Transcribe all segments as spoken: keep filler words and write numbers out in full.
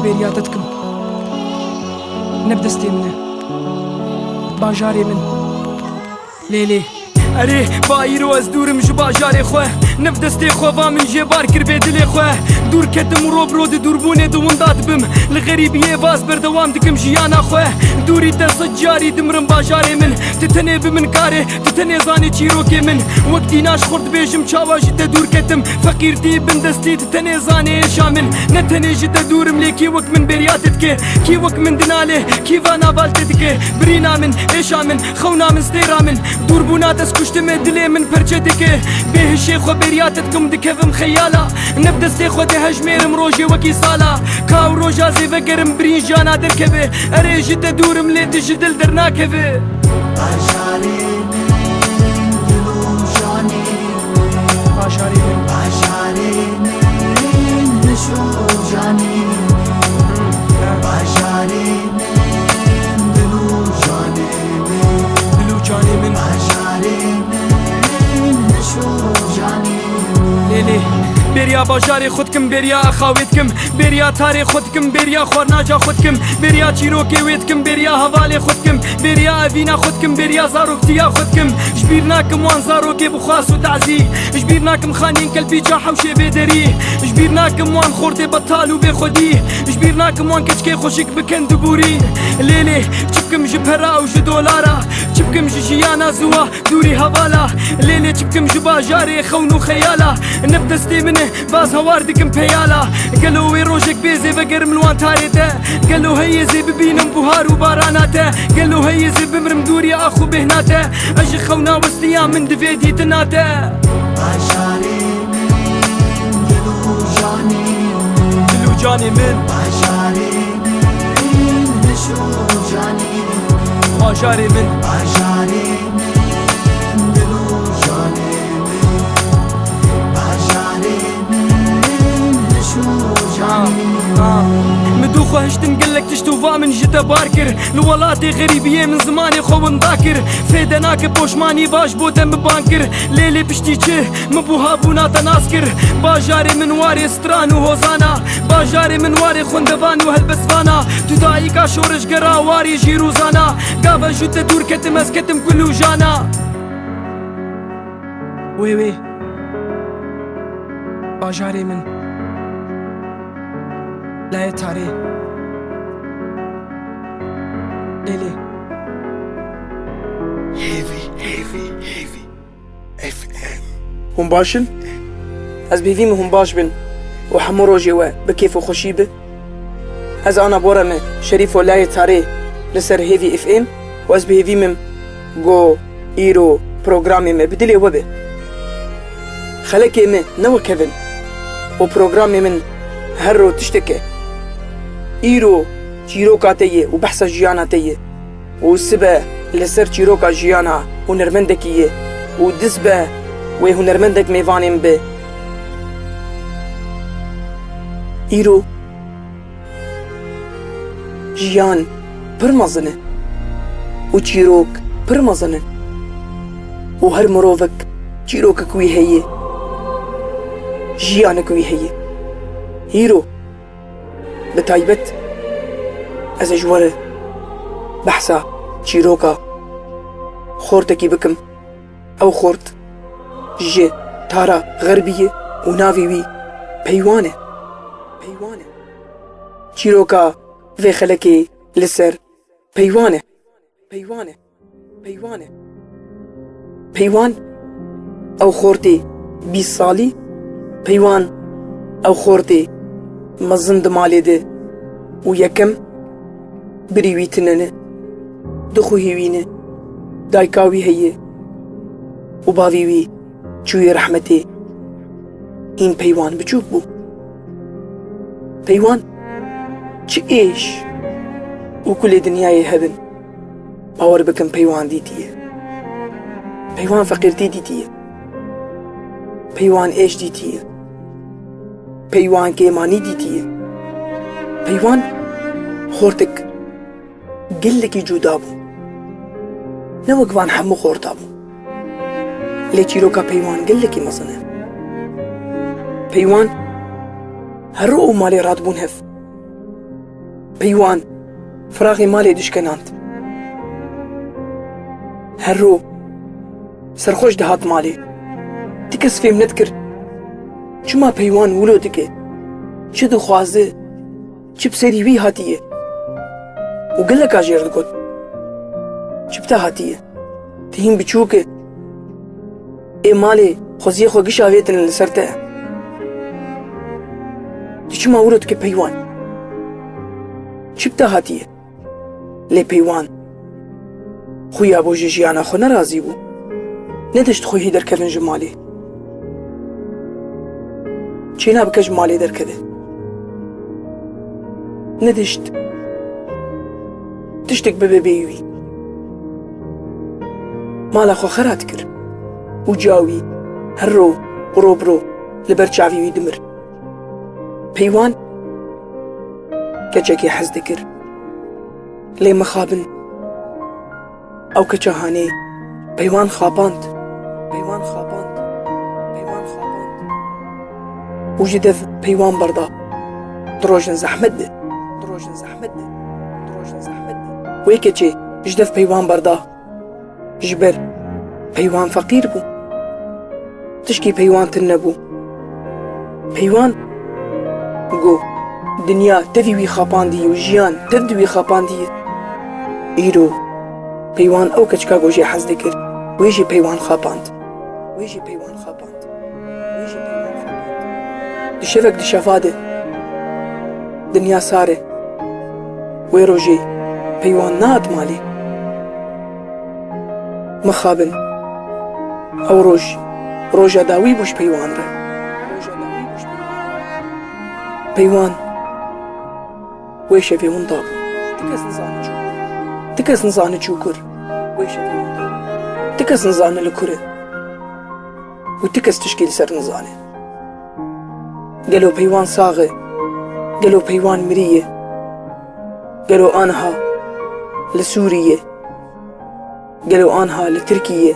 Bêriya te dikim. Ne bi destê min e. Bajarê min. Lê lê. Erê, ba îro ez dûr im ji bajarê xwe. Ne bi destê xwe va min jê bar kir bê dilê xwe. Dûr ketim û ro bi ro di dûrbûnê di winda dibim. Li xerîbiyê vaz berdewam dikim jiyana xwe. Dûrî te sed carî dimirim bajarê min. Tu tenê bi min karê, tu tenê zanê çîrokê min. Wek dîna ji xwe dibêjim çawa ji te dûr ketim. Feqîrtî bindestî tu tenê zanê êşa min. Ne tenê ji te dûr im lê kî wek min bêriya te dike. Kî wek min dinalê, kî va naval te dike. Birîna min, êşa min, xewna min, stêra min. Dûrbûna te ez kuştime dilê min perçe dike. Bê hişê xwe bêriya te dikim dikevim xeyala. Ne bi destê xwe dê hejmêrim rojê wekî sala. Ka û roja zêvegerim birîn jiyana derkeve. Erê ji te dûr im lê tu ji dil dernakeve. Bajarê min, dil û janê min. Bajarê min. Bajarê min, miş û janê min. Bajarê min, dil û janê min. Dil û canê min. Bajarê min, miş û janê min. Lê lê, bêriya bajarê xwe dikim, bêriya axawê dikim. Bêriya tarê xwe dikim, bêriya xwarnaca xwe dikim, bêriya çîrokê wê dikim, bêriya hevalê xwe dikim, bêriya evîna xwe dikim, bêriya zaroktiya xwe dikim. Ji bîr nakim wan zarokê bi xwas û tazî. Ji bîr nakim xaniyên kelpîça hewşê bêderî. Ji bîr nakim wan xortê betal û bêxwedî. Ji bîr nakim wan keçikê xweşik bi kend û bûrî. Lê lê çi bikim ji pera û ji dolara? Çi bikim ji jiyana ziwa? Dûrî hevala, lê lê çi bikim ji bajarê xewn û xeyala? Ne bi destê min e, baz hewar dikim peyala. Gelo wê rojek bê zê vegerim li wan tarê te? Gelo heyê zê bibînim buhar û barana te? Gelo heyê zê bimrim dûrî ax û bêhna te? Ez ji xewna westiya min divê dîtina te. Bajarê min, dil û janê min. Dil û canê min. Bajarê min, miş û janê min. Bajarê min. Bajarê min, dil û janê min. Bajarê min, miş û janê min. Min dû xwe hiştin gelek tişt û va min ji te bar kir. Li welatê xerîbiyê min zimanê xwe winda kir. Fêde nake poşmanî va ji bo te min bang kir. Lê lê piştî çi? Min buha bûna te nas kir. Bajarê min warê stran û hozana. Bajarê min warê xwendevan û helbestvana. Tu dayika şoreşgera warê jîr û zana. Gava ji te dûr ketim ez ketim kul û jana. Wê wê. Bajarê min. Layê tarê. Lê lê. Hêvî, hêvî, hêvî. F M. Hûn baş in? Ez bi hêvî me hûn baş bin û hemû rojê we bi kêf û xweşî be. Ez Ana Bora me Şerîfo Layê Tarê li ser Hêvî F M û ez bi hêvî me go îro programê me bi dilê we be. Xelekê me ne wek hev in û programê min her ro tiştek e. Îro çîroka te ye û behsa jiyana te ye. Û sibe li ser çîroka jiyana hunermendekî ye û diz be wê hunermendek mêvanê min be. Îro jiyan pir mezin e û çîrok pir mezin in û her mirovek çîrokek wî heye, jiyanek wî heye. Îro Bi taybet ez ê ji we re behsa çîroka xortekî bikim. Ew xort ji tara xerbî ye û navê wî Peywan e. Peywan e. Çîroka vê xelekê li ser Peywan e. Peywan e. Peywan e. Peywan ew xortê bîst salî, Peywan ew xortê mezin di malê de û yekem birî wî tune ne, dixuhî wî ne, dayika wî heye û bavî wî çûyê rehmetê. Hîn Peywan biçûk bû. Peywan çi êş û kulê dinyayê hebin, bawer bikin Peywan dîtiye. Peywan feqîrtî dîtiye. Peywan êş dîtiye. Peywan kêmanî dîtiye. Peywan xortik gelekî cuda bû. Ne wek van hemû xorta bû. Lê çîroka Peywan gelekî mezin e. Peywan her û malê radibûn hev. Peywan firaxê malê dişkenand. Her ro serxweş dihat malê. Ti kes fêm nedikir çima Peywan wilo dike, çi dixwaze, çi bi serî wî hatiye. Û geleka jêr digot, çi bi te hatiye? Ti hîn biçûk e. Ê malê xweziyê xwe gişa vêtin li ser te. Tu çima wilo dike Peywan? Çi bi te hatiye? Lê Peywan xuya bû ji jiyana xwe nerazî bû. Nedişt xwehî derkevin ji malê. Çênabike ji malê derkeve. Nedişt tiştek bibe bêyî wî. Mala xwe xera dikir û ca wî her ro û ro bi ro li ber çavî wî dimir. Peywan keçekê hez dikir. Lê mixabin. Ew keça hanê Peywan xapand. Peywan xapand. Peywan xapand. Û ji dev Peywan berda. Di rojên zehmet de. Di rojên zehmet de. Di rojên zehmet de. Wê keçê ji dev Peywan berda. Ji ber Peywan feqîr bû. Tişkî Peywan tune bû. Peywan got, dinya tevî wî xapandî û jiyan tev di wî xapandî ye. Îro Peywan ew keçika ku jê hez dikir, wê jî Peywan xapand. Wê jî Peywan xapand. Wê jî Peywan xapand. Di şevek di şeva de dinya sar e. Wê rojê Peywan nehat malê. Mixabin. Ew roj, roja dawî bû ji Peywan re. Peywan wê şevê winda bû. Ti kes nizane çû kur. Ti kes nizane çû kur. Wê şevê winda bû. Ti kes nizane li kur e. Û ti kes tişkî li ser nizane. Gelo Peywan sax e? Gelo Peywan miriye? Gelo aniha li Sûrî ye? Gelo aniha li Tirkî ye?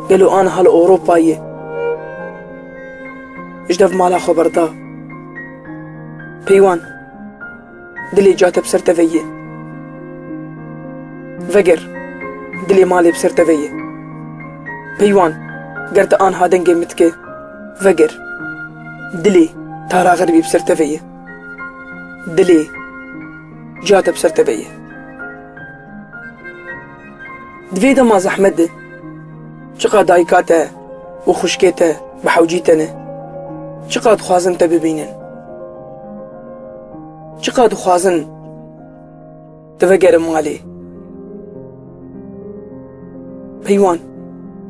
Gelo aniha li Ewropa ye? Ji dev mala xwe berda. Peywan, dilê ca te bi ser te ve ye. Veger, dilê malê bi ser te ve ye. Peywan, ger te aniha dengê min dike, veger. Dilê Tara Xerbî bi ser te ve ye. Dilê ca te bi ser te ve ye. Di vê dema zehmet de, çiqa dayika te û xwişkê te bi hewcî te ne, çiqa dixwazin te bibînin, çiqa dixwazin tu vegerin malê. Peywan,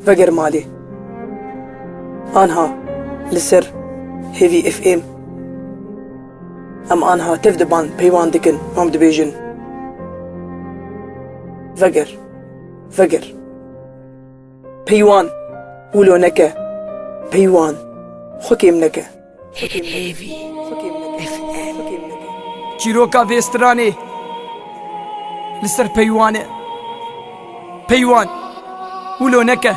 veger malê. Anha li ser Hêvî F M. Em anha tev di ban Peywan dikin, em dibêjin, veger, veger. Peywan, wilo neke. Peywan, xwe kêm neke. Hêvî F M. Çîroka vê stranê li ser Peywan e. Peywan, wilo neke.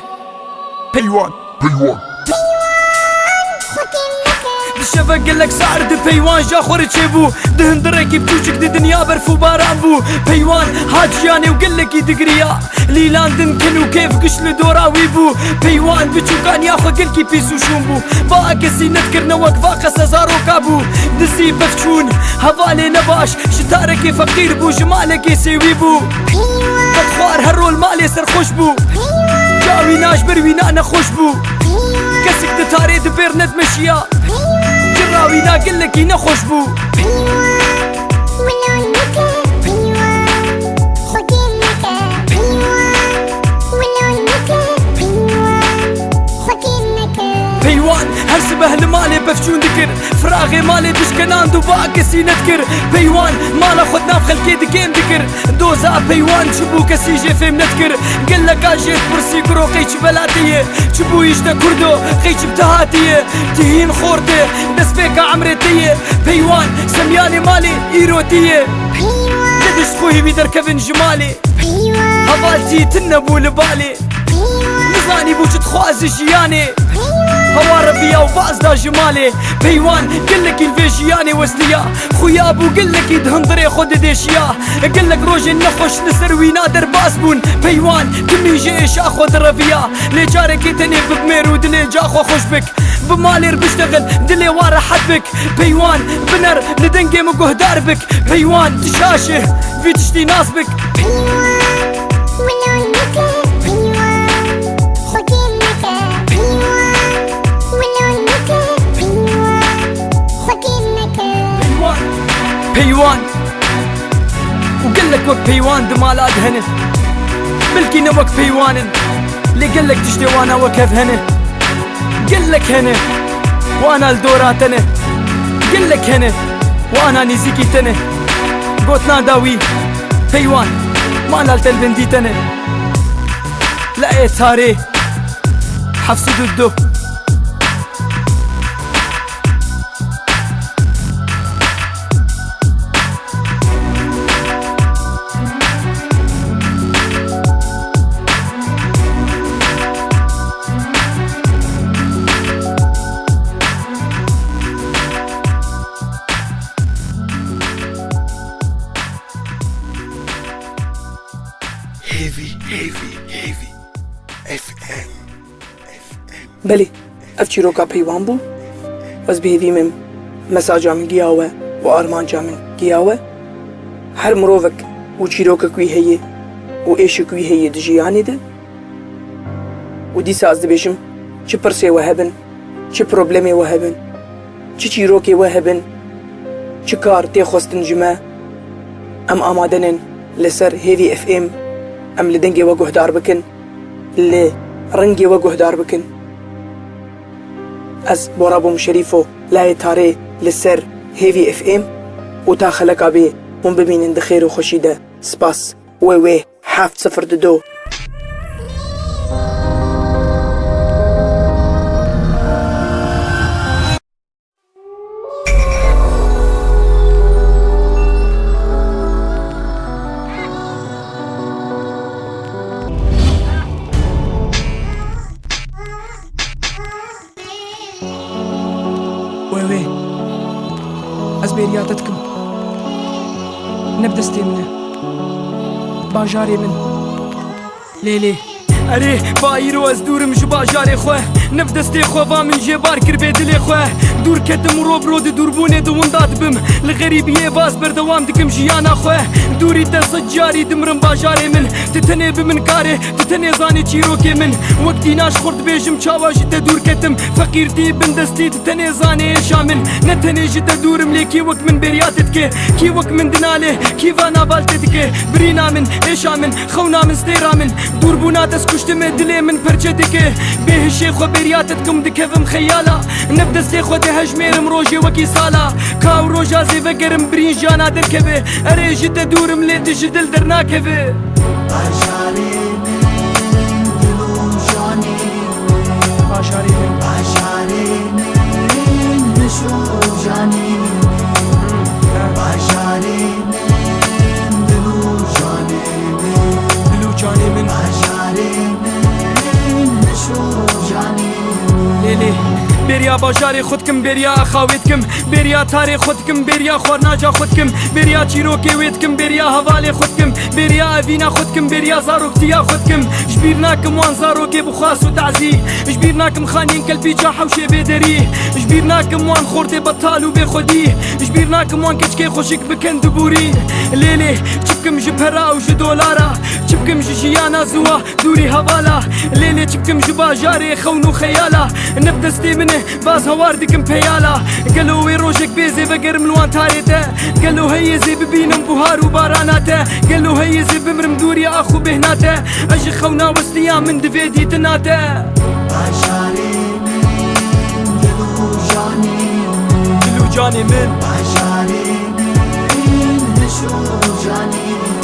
Peywan. Peywan. Di şevek gelek sar di Peywan ja xwe re çêbû. Di hundirekî biçûçik di dinya berf û baran bû. Peywan hat jiyanê û gelekî digiriya. Lîlan din kin û kêf giş li dora wî bû. Peywan biçûkaniya xwe gelkî pîs û şûn bû. Va kesî nedikir ne wek va qese zaroka bû. Dizî pevçûn, hevalê nebaş, ji tarekê feqîr bû, ji malekê sêwî bû. Bedxwar her rol malê serxweş bû. Ca wîna ji ber wîna nexweş bû. Kesik di tarê di bêr nedimeşiya. Cira wîna gelekî nexweş bû. Peywan her sibeh li malê pevçûn dikir. Firaxê malê dişkenand û ba kesî nedikir. Peywan mala xwe di nav xelkê di kêm dikir. Doza Peywan çi bû kesî jê fêm nedikir. Geleka jê dipirsî kuro qey çi belatê ye. Çi bû îşte kurdo, qey çi bi te hatiye. Ti hîn xort e, destpêka emrê te ye. Peywan, semyanê malê îro te ye. Nedişt xwe hîvî derkevin ji malê. Hevaltî tune bû li balê. Nizanî bû çi dixwaze jiyanê. Hewa reviya û baz da ji malê. Peywan gelekî li vê jiyanê westiya. Xuya bû gelekî di hundirê xwe didêşiya. Gelek rojên nexweş li ser wîna derbas bûn. Peywan timî ji êşa xwe direviya. Lê carekê tenê bibmêr û dilê ca xwe xweş bik. Bi malê re biştexil, dilê wa rehet bik. Peywan, biner, li dengê min guhdar bik. Peywan, tu şaş e, vî tiştî nas bik. Peywan, wilo neke. Peywan, xwedî neke. Peywan, wilo neke. Peywan, xwedî neke. Peywan, peywan. Û gelek wek peywan di mala de hene. Belkî ne wek peywan in, lê gelek tiştê wana wek hev hene. Gelek hene, wana li dora te ne. Gelek hene, wana nêzîkî te ne. Gotina dawî, peywan, mana li tenbendî te ne. La ê tarê, heft sed û du. Heavy, heavy, heavy. F M. Belê, ev çîroka peywan bû. Ez bi hêvî me, mesaja min giya we û armanca min giya we. Her mirovek û çîrokek wî heye û êşek wî heye di jiyanê de. Û dîsa ez dibêjim, çi pirsê we hebin, çi problemê we hebin, çi çîrokê we hebin, çi kar tê xwestin ji me, em amade nin li ser Hêvî F M, em li dengê we guhdar bikin, li rengê we guhdar bikin. Ez Bora bûm Şerîfo, layê tarê li ser Hêvî F M û ta xeleka bê hûn bimînin di xêr û xweşî de. Spas. Wê wê heft sifir du. Wê wê. Ez bêriya te dikim. Ne bi destê min e. Bajarê min. Lê lê. Erê, va îro ez dûr im ji bajarê xwe. Ne bi destê xwe va min jê bar kir bê dilê xwe. Dûr ketim û ro bi ro di dûrbûnê di winda dibim. Li xerîbiyê vaz berdewam dikim jiyana xwe. Dûrî te sed carî dimirim bajarê min. Tu tenê bi min karê. Tu tenê zanî çîrokê min. Wek dîna ji xwe dibêjim çawa ji te dûr ketim. Feqîrtî, bindestî, tu tenê zanî êşa min. Ne tenê ji te dûr im lê kî wek min bêriya te dike. Kî wek min dinalê, kî va naval te dike. Birîna min, êşa min, xewna min, stêra min. Dûrbûna te ez kuştime, dilê min perçe dike. Bê hişê xwe bêriya te dikim, dikevim xeyala. Ne bi destê xwe dihejmêrim rojê wekî sala. Ka ew roja zê vegerim birîn jiyana derkeve. Erê ji te dûr im lê tu ji dil dernakeve. Bajarê min, dil û janê min. Bajarê min. Bajarê min, miş û janê min. Bajarê min, dil û janê min. Dil û canê min. Bajarê min, miş û janê min. Lê lê. Bêriya bajarê xwe dikim, bêriya axawê dikim, bêriya tarê xwe dikim, bêriya xwarnaca xwe dikim, bêriya çîrokê wê dikim, bêriya hevalê xwe dikim, bêriya evîna xwe dikim, bêriya zaroktiya xwe dikim. Ji bîr nakim wan zarokê bi xwas û tazî. Ji bîr nakim xaniyên kelpîça hewşê bê derî. Ji bîr nakim wan xortê betal û bê xwedî. Ji bîr nakim wan keçikê xweşik bi kend û bûrî. Lê lê, çi bikim ji pera û ji dolara? Çi bikim ji jiyana ziwa, dûrî hevala? Lê lê, çi bikim ji bajarê xewn û xeyala? Ne bi destê min e, baz hewar dikim peyala. Gelo wê rojek bê zê vegerim li wan tarê te? Gelo heye zê bibînim buhar û barana te? Gelo heye zê bimrim dûrî ax û bêhna te? Ez ji xewna westiya, min divê dîtina te. Bajarê min, dil û janê min. Dil û canê min. Bajarê min, miş û janê min.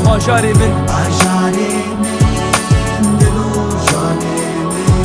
Bajarê min. Bajarê min, dil û janê min.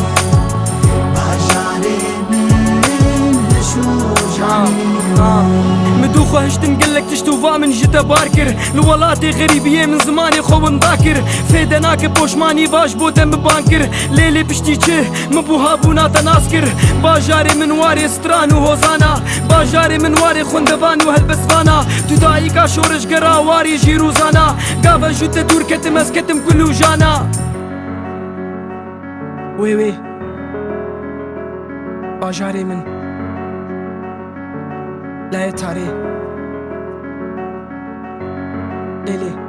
Bajarê min, miş û janê min. Min dû Xwe hiştim gelek tişt û va min ji te bar kir. Li welatê xerîbiyê min zimanê xwe winda kir. Fêde nake poşmanî, vaj bo te min ban kir. Lê lê piştî çi? Min bû habûna te nas kir. Bajarê min warê stran û hozana. Bajarê min warê xwendevan û helbestvana. Tu dayika şoreşgera warê jîrozana. Gava ji te dûr ketim, ez ketim kul û jana. Wê wê. Bajarê min. Layê tarê. Êlê.